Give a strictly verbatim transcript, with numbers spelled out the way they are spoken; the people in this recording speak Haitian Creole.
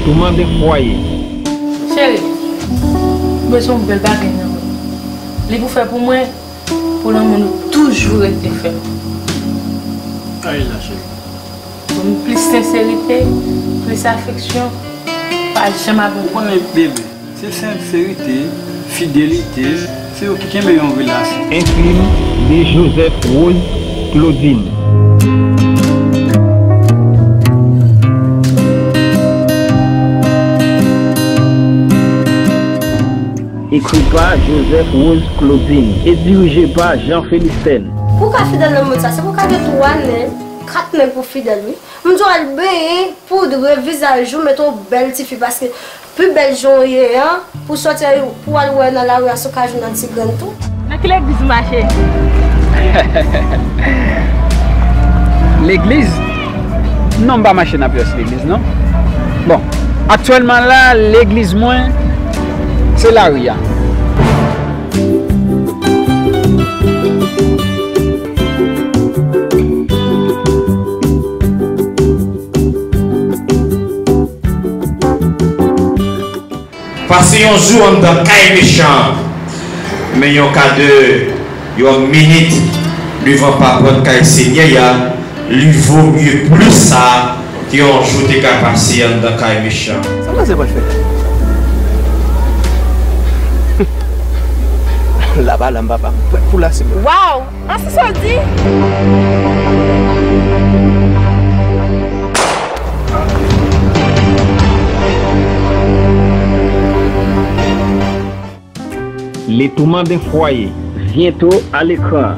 Touman de fwaye. Cheri, m bezwen yon bèl bagay nan men w. Li pou fè pou mwen, pou lanmou nou toujou rete fèm. Kay la, cheri. Ban m plis senserite, plis afeksyon, pa janm abandone. Konnen, bebe, se senserite, fidelite, se yo ki kenbe yon relasyon. En film de Joseph Rose Claudine. Écrit par Joseph Rose Claudine et dirigé par Jean Félix Ten. Pou w ka fidèl nan mond sa, se pou w ka gen twa nèg, kat nèg pou fidèl, wi. M di w al benyen, poudre vizaj ou, mete w bèl tifi, paske pi bèl jan w ye an, pou sòti, pou w al wè nan lari a, si w ka jwenn yon ti grenn tou. Nan ki legliz ou mache? Legliz? Non, m pa mache nan pyès legliz, non. Bon, aktyèlman la, legliz mwen, se lari a. Pase yon jou anndan kay mechan, men yon kadè, yon minit, devan papòt kay Senyè a, li vo mye plis sa ke yon jou te ka pase anndan kay mechan. Sa w panse pral fè? Laba la m papa, m prèt pou la semenn. Waw! An se sa w di? Les Tourments d'un foyer, bientôt à l'écran.